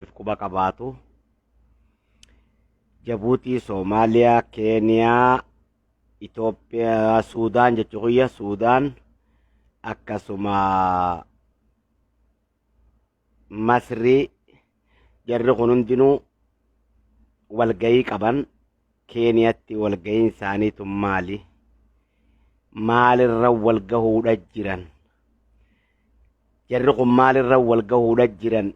Quba qabaatu. Jabuutii, Soomaaliyaa, Keeniyaa, Itoophiyaa, Suudaan jechuu kiyya Suudaan akkasuma Masrii jarri kun hundinuu walgahii qaban. Keeniyatti walgahiin isaanii tun maali? Maalirra walgahuudha jiran? Jarri kun maalirra walgahuudha jiran?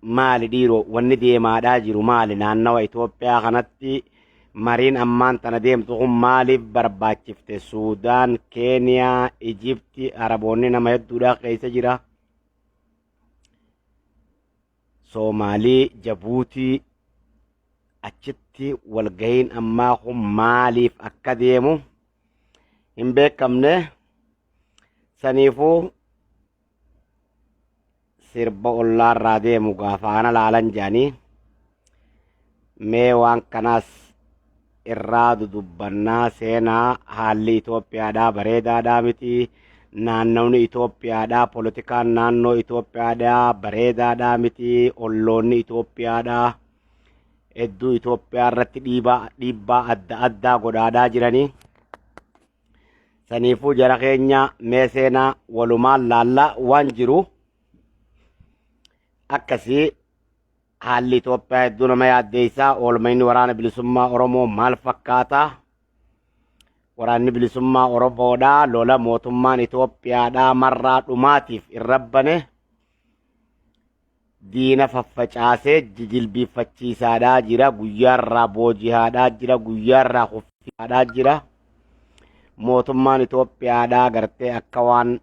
Maali dhiiroo wanni deemaadhaa jiru maali? Naannawa Itoophiyaa kanatti mariin ammaan tana deemtu kun maaliif barbaachifte? Suudaan, Keeniyaa, Ijipti, Araboonni nama hedduudhaa keessa jira. Soomaalii, Jabuutii achitti walgahiin ammaa kun maaliif akka deemu hin beekamne. Saniifuu sirba ollaarraa deemu gaafa ana laalan jedhanii mee waan kanaas irraa dudubbannaa seenaa. Haalli Itoophiyaadhaa bareedaadhaa miti. Naannawni Itoophiyaadhaa, polotikaan naannoo Itoophiyaadhaa bareedaadhaa miti. Olloonni Itoophiyaadhaa hedduu Itoophiyaa irratti dhiibbaa adda addaa godhaadhaa jiranii. Saniifuu jara keenya mee seenaa walumaan laallaa waan jiru akkasii. Haalli Itoophiyaa hedduu nama yaaddeessaa. Oolmayni waraana bilisummaa Oromoo maal fakkaata? Waraanni bilisummaa Oromoodhaa lola mootummaan Itoophiyaadhaa marraa dhumaatiif irra bane diina faffacaasee jijilbiiffachiisaadhaa jira. Guyyaarraa boojihaadhaa jira. Guyyaarraa kuffisaadhaa jira. Mootummaan Itoophiyaadhaa gartee akka waan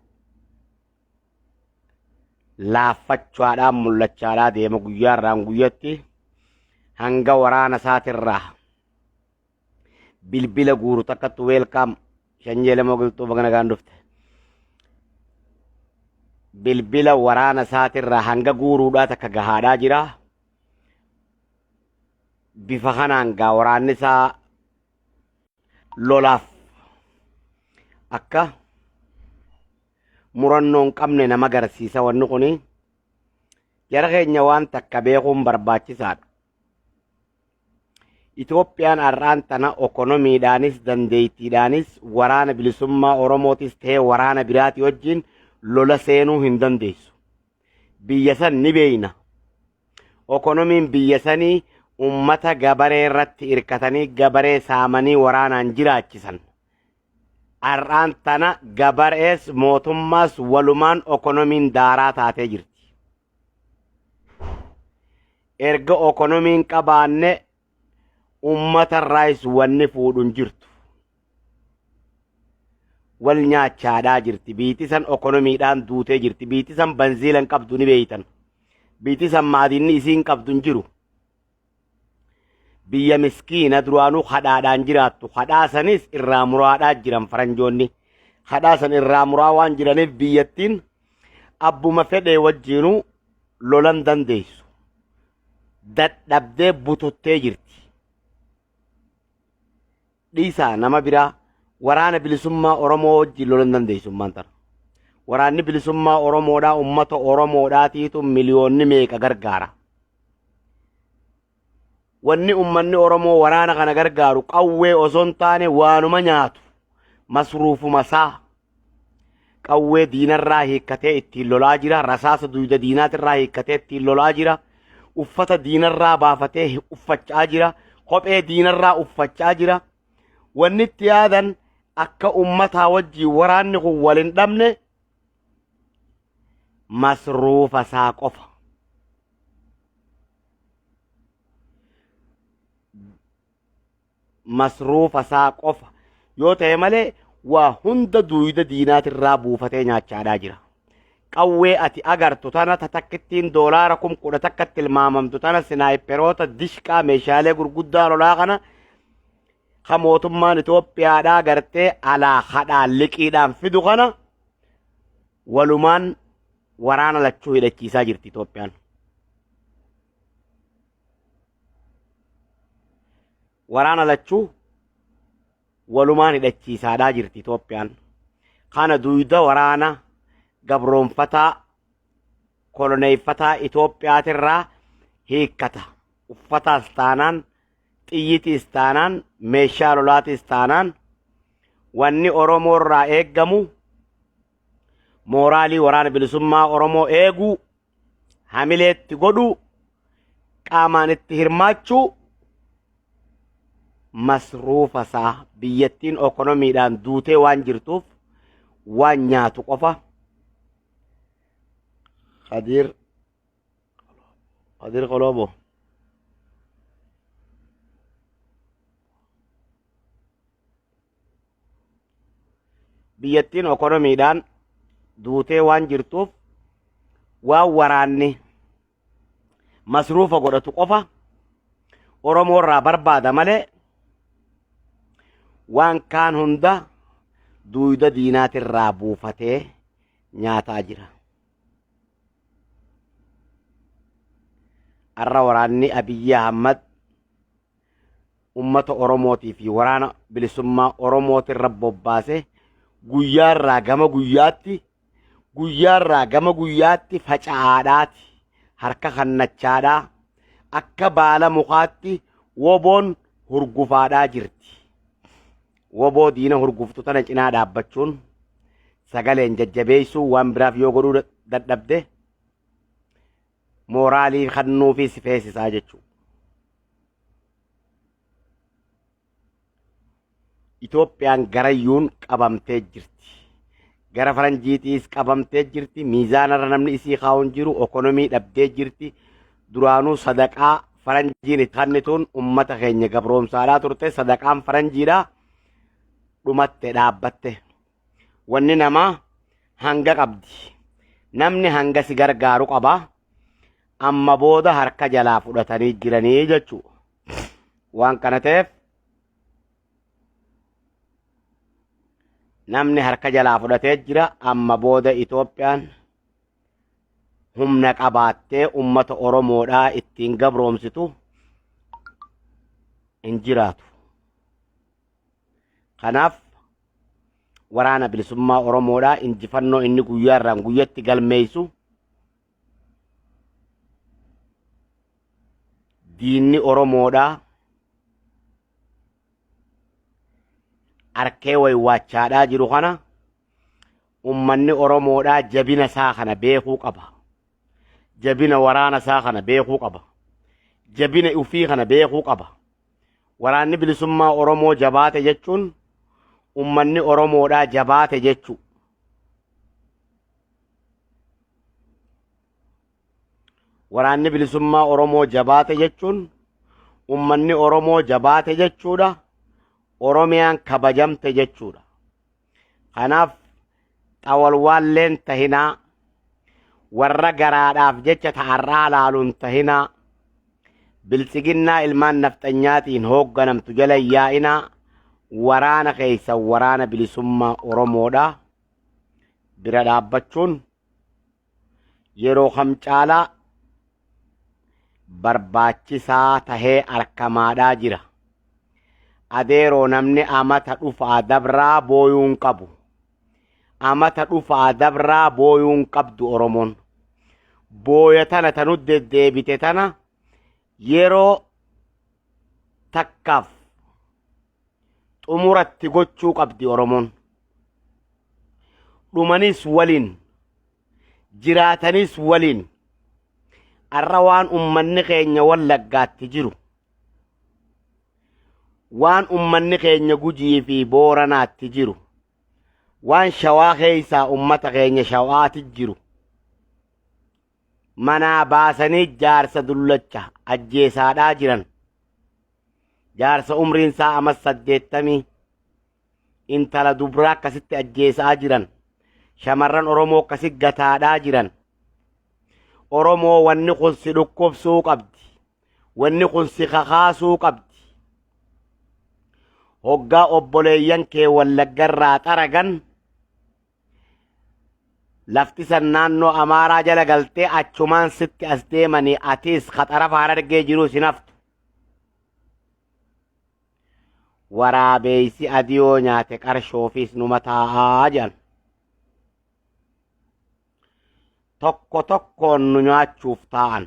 laaffachuudhaan mul'achaadhaa deema guyyaarraan guyyatti hanga waraana isaatirraa bilbila guuru takkattu. Weelkaam shanyee lama gilxuu, baga nagaan dhufte. Bilbila waraana isaatirraa hanga guuruudhaa takka gahaadhaa jira. Bifa kanaan gaa waraanni isaa lolaaf akka murannoo hin qabne nama agarsiisa wanni kuni. Jara keenya, waan takka beekuun barbaachisaadha. Itoophiyaan har'aan tana okonomiidhaanis dandeettiidhaanis waraana bilisummaa Oromootis ta'ee waraana biraatii wajjin lola seenuu hin dandeessu. Biyya san ni beeyna. Okonomiin biyya sanii ummata gabaree irratti hirkatanii gabaree saamanii waraanaan jiraachisan. Har'aan tana gabarees mootummaas walumaan okonomiin daaraa taatee jirti. Erga okonomiin qabaanne ummata irraayis wanni fuudhu hin jirtu. Wal nyaachaadhaa jirti. Biitti san okonomiidhaan duutee jirti. Biitti san banziila hin qabdu, ni beeytan. Biitti san maadinni isiin qabdu hin jiru. Biyya miskiina duraanuu kadhaadhaan jiraattu. Kadhaa sanis irraa muraadhaa jiran faranjoonni. Kadhaa san irraa muraa waan jiraniif biyyattiin abbuma fedhee wajjiinuu lolan dandeessu. Dadhabdee bututtee jirti. Dhiisaa nama biraa, waraana bilisummaa Oromoo wajjin lolan dandeessu ummaan tana. Waraanni bilisummaa Oromoodhaa ummata Oromoodhaatiitu miliyoonni meeqa gargaara. Wanni ummanni Oromoo waraana kana gargaaru qawwee osoo hin taane waanuma nyaatu masruufuma isaa. Qawwee diinarraa hiikkatee ittiin lolaa jira. Rasaasa duyda diinaatirraa hiikkatee ittiin lolaa jira. Uffata diinarraa baafatee uffachaa jira. Kophee diinarraa uffachaa jira. Wanni itti yaadan akka ummataa wajjin waraanni kun wal hin dhabne masruufa isaa qofa. Masruufa isaa qofa yoo ta'e malee waa hunda duuyda diinaatirraa buufatee nyaachaadhaa jira. Qawwee ati agartu tana tatakkittiin doolaara 11,000 tilmaamamtu tana, sinaayiperoota, dishqaa, meeshaalee gurguddaa lolaa kana ka mootummaan Itoophiyaadhaa gartee alaa kadhaan liqiidhaan fidu kana walumaan waraana lachuu hidhachiisaa jirti Itoophiyaan. Waraana lachuu walumaan hidhachiisaadhaa jirti Itoophiyaan. Kana duyda waraana gabroonfataa koloneeffataa Itoophiyaatirraa Hiikkata. Uffataas taanaan, xiyyitiis taanaan, meeshaa lolaatis taanaan, wanni Oromoo irraa eeggamu mooraalii waraana bilisummaa Oromoo eeguu, hamileetti godhuu, qaamaan itti hirmaachuu, masruufa isaa biyyattiin okonomiidhaan duutee waan jirtuuf waan nyaatu qofa. Khadiir Khadiir Qoloobo. Biyyattiin okonomiidhaan duutee waan jirtuuf waan waraanni masruufa godhatu qofa Oromoo irraa barbaada malee waan kaan hunda duuyda diinaatirraa buufatee nyaataa jira. Har'a waraanni Abiyyi Ahmad ummata Oromootii fi waraana bilisummaa Oromootirra bobbaase guyyaarraa gama guyyaatti guyyaarraa gama guyyaatti faca'aadhaati harka kannachaadhaa akka baala mukaatti woboon hurgufaadhaa jirti. Woboo diina hurguftu tana cinaa dhaabbachuun sagaleen jajjabeessuu waan biraaf yoo godhuu dadhabde mooraalii kennuufii si feesisaa jechuudha. Itoophiyaan garayyuun qabamtee jirti. Gara faranjiitiis qabamtee jirti. Miizaanarra namni isii kaa'u hin jiru. Okonomii dhabdee jirti. Duraanuu sadaqaa faranjiin itti kennituun ummata keenya gabroomsaadhaa turte. Sadaqaan faranjiidhaa dhumatte dhaabbatte. Wanni namaa hanga qabdi. Namni hanga si gargaaru qaba. Amma booda harka jalaa fudhatanii jiranii jechuudha. Waan kana ta'eef namni harka jalaa fudhatee jira. Amma booda Itoophiyaan humna qabaattee ummata Oromoodhaa ittiin gabroomsitu hin jiraatu. Kanaaf waraana bilisummaa Oromoodhaa injifannoo inni guyyaarraan guyyatti galmeessu diinni Oromoodhaa arkee waywaachaadhaa jiru kana ummanni Oromoodhaa jabina isaa kana beekuu qaba. Jabina waraana isaa kana beekuu qaba. Jabina ufii kana beekuu qaba. Waraanni bilisummaa Oromoo jabaate jechuun ummanni Oromoodhaa jabaate jechuu. Waraanni bilisummaa Oromoo jabaate jechuun ummanni Oromoo jabaate jechuudha. Oromiyaan kabajamte jechuudha. Kanaaf xawalwaalleen tahinaa warra garaadhaaf jecha ta'arraa laaluun tahinaa biltsiginnaa ilmaan nafxanyaatiin hoogganamtu jala hin yaa'inaa waraana keessa waraana bilisummaa Oromoodha bira dhaabbachuun yeroo kam caalaa barbaachisaa tahee arkamaadhaa jira. Adeeroo namni amata dhufaa dabraa booyuu hin qabu. Amata dhufaa dabraa booyuu hin qabdu Oromoon. Booya tana tanu deddeebite tana yeroo takkaaf xumuratti gochuu qabdi Oromoon. Dhumanis waliin jiraatanis waliin arra waan ummanni keenya wallaggaatti jiru waan ummanni keenya gujii fi booranaatti jiru waan shawaa keessaa ummata keenya shawaati jiru manaa baasanii jaarsa dullacha ajjeesaadhaa jiran jaarsa umriin isaa ama 80 intala dubraa akkasitti ajjeesaa jiran shamarran Oromoo akkasi gataadhaa jiran Oromoo wanni kun si dhukkubsuu qabdi wanni kun si kakaasuu qabdi hoggaa obboleeyyan kee wallaggarraa xaragan lafti san naannoo Amaaraa jala galtee achumaan sitti as deemanii atiis kaxarafa harargee jiruu sin haftu. Waraabeessi adiyoo nyaate qarshoofiis numa taa'aa jedhan. Tokko tokkoon nu nyaachuuf taa'an.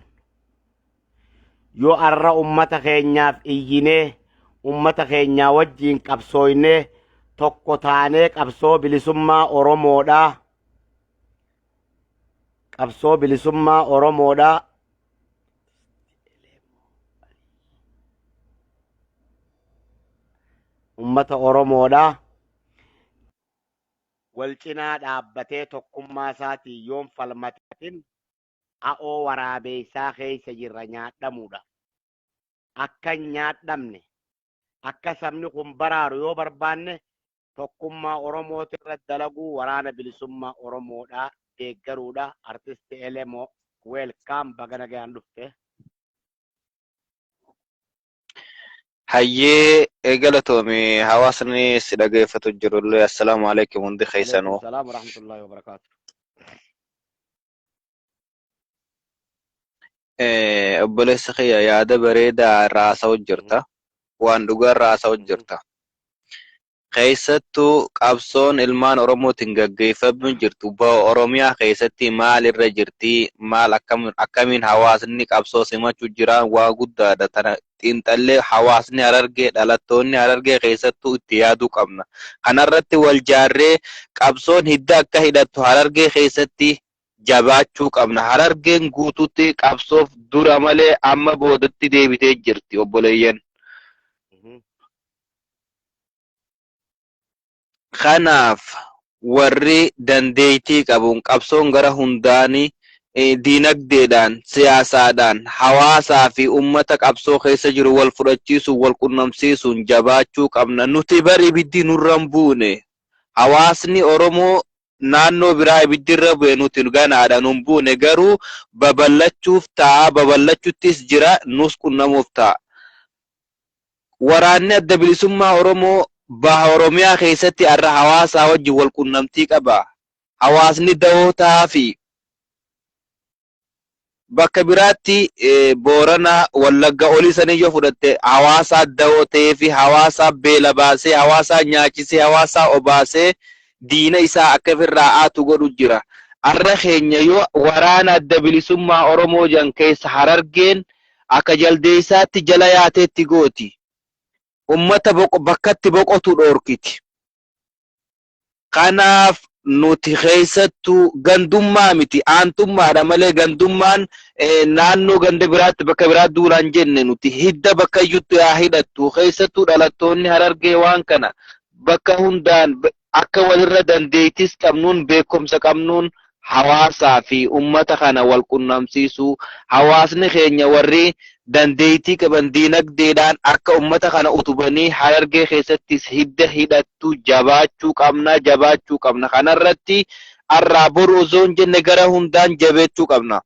Yoo arra ummata keenyaaf iyyinee, ummata keenyaa wajjiin qabsooynee, tokko taanee qabsoo bilisummaa Oromoodhaa, qabsoo bilisummaa Oromoodhaa ummata Oromoodhaa wal cinaa dhaabbatee tokkummaa isaatiin yoon falmatin a'oo waraabeessaa keessa jirra nyaadhamuudha. Akka hin nyaadhamne, akka sabni kun baraaru yoo barbaanne tokkummaa Oromooti irra dalaguu waraana bilisummaa Oromoodhaa deeggaruudha. Artisti Elemoo welcome baga nagayaan dhufte. Hayyee galatoomi hawaasni si dhageeffatu jirullee assalaamu alaikum hundi Alaikum keessanuu. salaam warahmatullahi wabarakaatu. Obboleessa kiyya yaada bareedaa irraa haasa'u jirta. Waan dhugaa irraa haasa'u jirta. Keessattuu qabsoon ilmaan Oromootiin gaggeeffamu jirtu Oromiyaa keessatti maal irra jirti maal akkamiin hawaasni qabsoo simachuu jiraan waa guddaadha. Tana xiinxallee hawaasni Harargee dhalattoonni Harargee keessattuu itti yaaduu qabna. Kanarratti wal jaarree qabsoon hidda akka hidhattu Harargee keessatti jabaachuu qabna. Harargeen guutuutti qabsoof dura malee amma boodatti deebitee jirti obboleeyyan. Kanaaf warri dandeettii qabuun qabsoon gara hundaanii diinagdeedhaan, siyaasaadhaan, hawaasaa fi uummata qabsoo keessa jiru wal fudhachiisuun, wal qunnamsiisuun jabaachuu qabna. Nuti bar ibiddi nurra hin buune. Hawaasni Oromoo naannoo biraa ibiddi irra bu'e nuti ganaadha nun buune garuu babal'achuuf ta'a, babal'achuttis jira, nus qunnamuuf ta'a. Waraanni Adda Bilisummaa Oromoo Baha Oromiyaa keessatti har'a hawaasaa wajjin wal qunnamtii qaba. Hawaasni dawoo ta'aafi. Bakka biraatti Boorana, Wallagga olii sanii yoo fudhatte hawaasaa dawoo ta'eefi hawaasaa beela baasee, hawaasaa nyaachisee, hawaasaa obaasee diina isaa akka ofirraa aatu godhu jira. Har'a keenya yoo waraana Adda Bilisummaa Oromoo jedhan keessa Harargeen akka jaldeessaatti jala yaateetti gooti. Ummata bakkatti boqotu dhoorkiti. Kanaaf nuti keessattuu gandummaa miti aantummaadha malee gandummaan naannoo ganda biraatti bakka biraatti duulaan jenne nuti hidda bakka iyyutti haa hidhattu keessattuu dhalattoonni Harargee waan kana bakka hundaan akka walirra dandeettis qabnuun beekumsa qabnuun hawaasaa fi ummata kana wal qunnamsiisuu hawaasni keenya warri dandeettii qaban diinagdeedhaan akka ummata kana utubanii Harargee keessattis hidda hidhattu jabaachuu qabna jabaachuu qabna kanarratti arraa boru osoo hin jenne gara hundaan jabeechuu qabna.